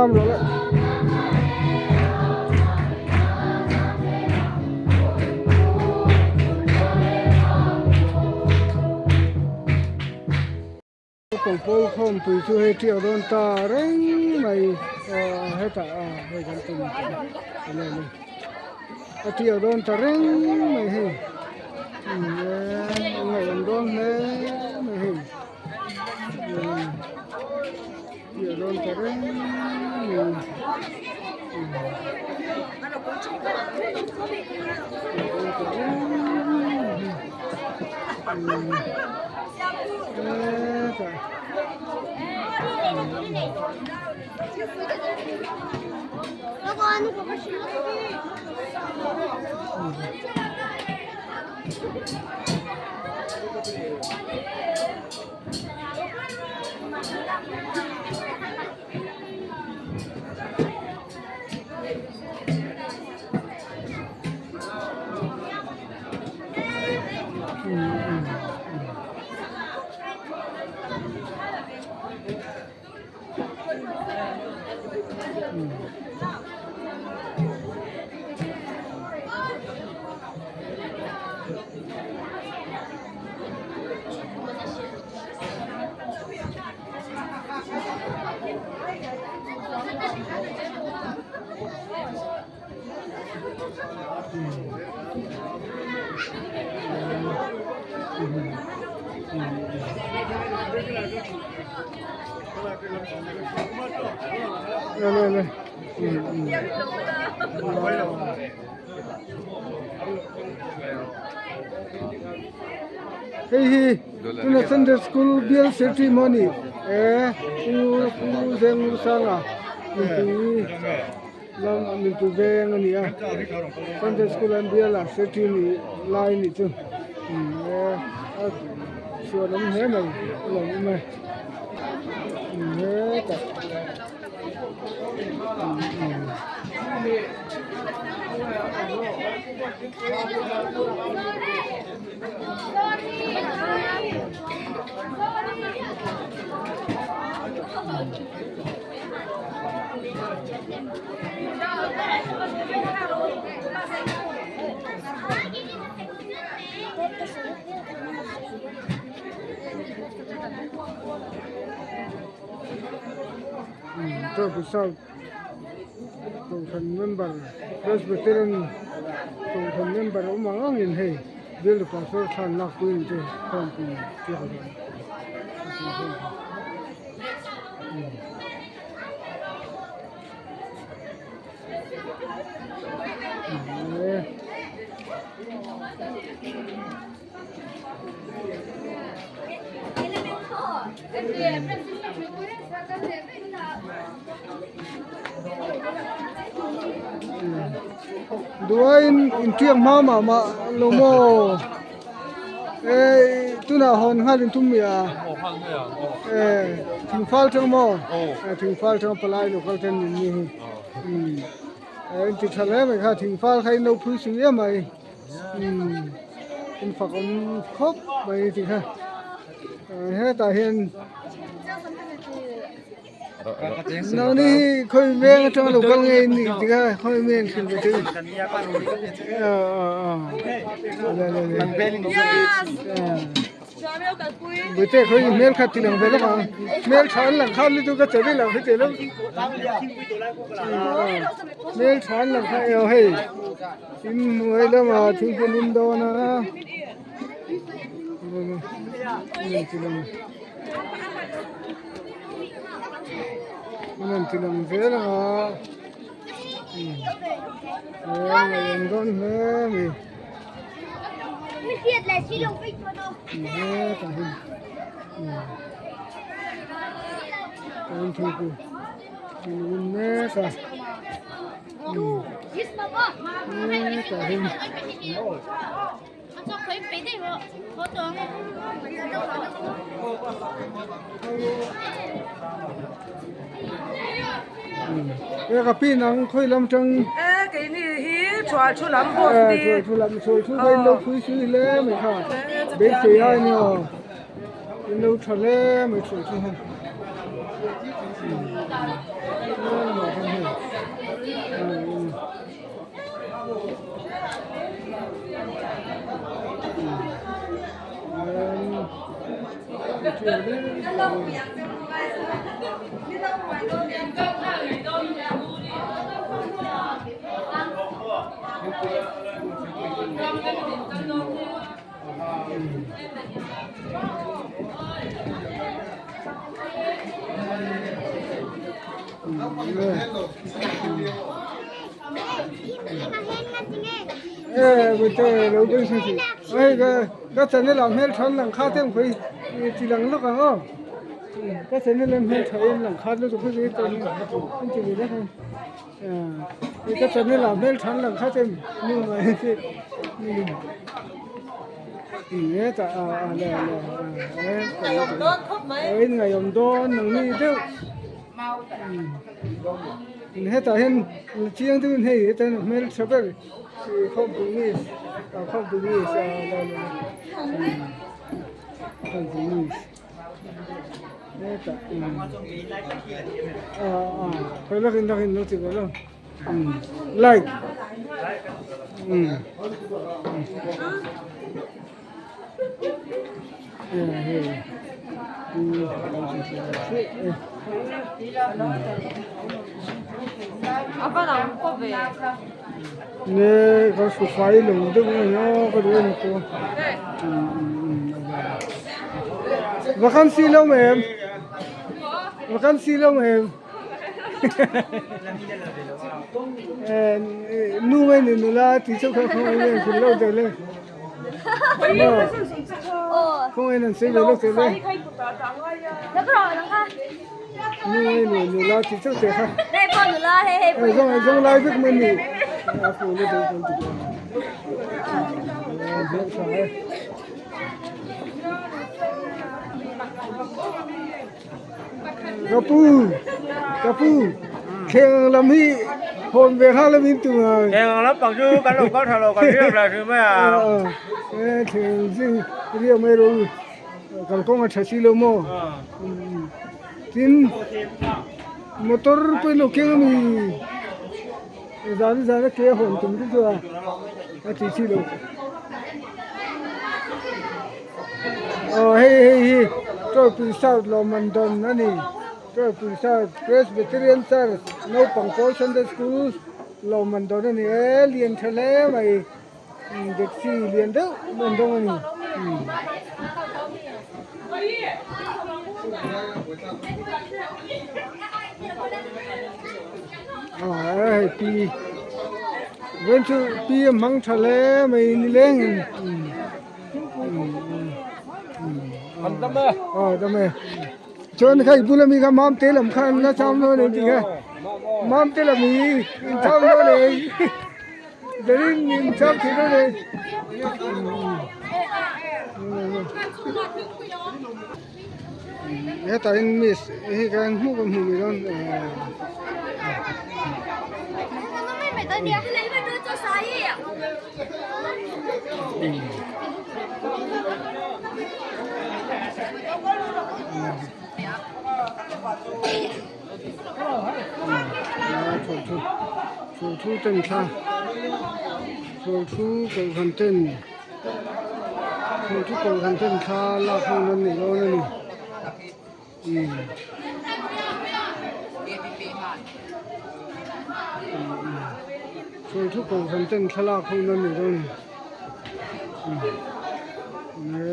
lam rawh le. Pawngpawl khawmpui chu hei tiak dawn ta reng mai aw hetah a hei kan tum a ni a tiak dawn ta reng mai hei a ngaihawm dawn hle mai hei tiak dawn ta reng mai. Hei hi tuna Sunday school bial secretary maw ni e Pu Pu Zengmusanga mipui lam mipui veng a ni a Sunday school an bial a secretary ni lai a nih chu e a chhuan awm hle mai a lo awm e hetah. Trophy South Kohhran member Presbyterian Kohhran member awm ang angin hei bial pastor thlan lak pui ni chu khawmpui chiah dawn. Duaiin intiang hma mah mah lo maw eh tunah hawn nghal in tum mi a eh thingfal tang maw eh thingfal tang palai local ten min ni hi eh in ti tha hle mai kha thingfal kha in lo phui sui em mai. Umm in fak awm khawp mai tih kha hetah hian nangni hi khawi veng atanga lo kal nge in nih tih kha khawi mi an hrilh ve che Buite khawi hmel khat ti lang ve lawk ang hmel tha an lang kha lutuk a che vek lo heti lo hmel tha an lang kha eo hei. In hnuai lamah thingpui lum dawn a an ti lang zel ang a ngaih dawn hle a ni hetah hian thingpui lum mek a. Ka pi nang khawi lam tang e keini hi thual thu lam bawk ni thual thu lam thual thu kha in lo phui sui hle mai kha beisei ai ni aw. In lo tha hle mai thu chu hei Ka channel ah hmel tha an lang kha te ang khawi ti lang lawk ang aw ka channel ah hmel tha in lang kha lutuk hi an ti ve vek ang ka channel ah hmel tha an lang kha te nu mai hi hetah ah ah le le ah in ngaihawm dawn nangni deuh hetah hian chiang deuhin hei hetah hian hmel tha ber. Like Ne ka su fai lo deuh mai a ka duh em chu vacancy lo em vacancy lo em nu mai ni nula tih chauh kha khawngaih nge an lo deuh le. Ka pu ka pu thleng lam hi hawn ve nghal lam in tum a Thleng lam pang chu kan lo kal tha lo kan riak la hrim mai a e thleng zing riak mai ro kal kawng a tha si lo maw tin motor pawh in lo keng ami zan zan a ke a hawn tum te chu a a ti chi lo. Aw hei hei hi Tawipui South lawmman dawn a ni Tawipui South Presbyterian Church naupang pawl Sunday School lawmman dawn a ni e lian tha hle mai taxi lian deuh an dawng a ni. Aw hei pi vawiin chu pi a hmang tha hle mai nileng in. Chuan kha i bula mi kha mam te lam kha an la cham dawn em tih kha mam te lam hi in cham dawn em zanin in cham thei dawn em hetah hian miss hei kan hmuh kan hmuh mai dawn. Chhawlthu ten thla chhawlthu kohhran ten chhawlthu kohhran ten thla lak ho nan ni dawn a ni. Chhawlthu kohhran ten thlalak ho na ni dawn a ni.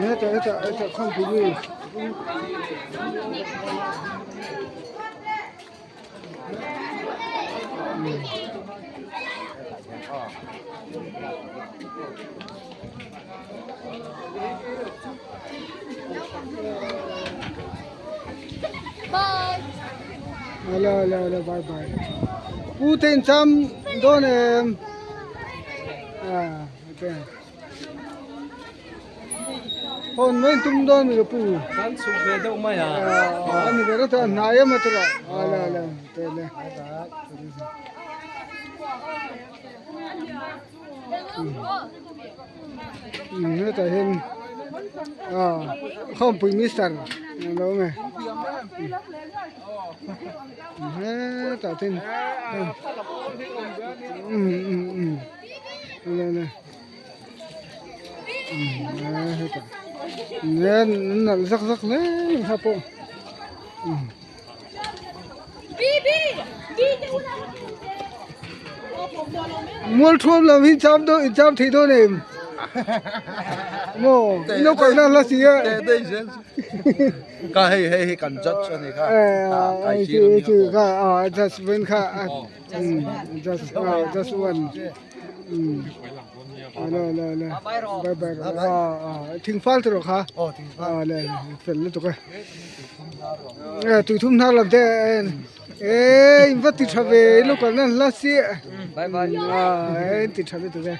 Hetah hetah hetah khawmpui mi. le le le bye bye pu te in cham dawn em a te hon mai tum dawn mi pu kan chhuk ve deuh mai a a ni ber ta hnai em atra a le le te le hetah hian ah khawmpui mister alo awm e hetah te um um um hetah hian nalh zak zak hle mai kha pawh. Mual thuam lam hi cham dawn in cham thei dawn em maw in lo kalna hla si a ka hei hei hi kan judge ani kha kai chi chu kha a judge ven kha judge judge one le le le bye bye thingfal te rawh kha le fel lutuk e tui thum hnar lam te e in va ti tha ve in lo kalna hla chiah a in ti tha lutuk e.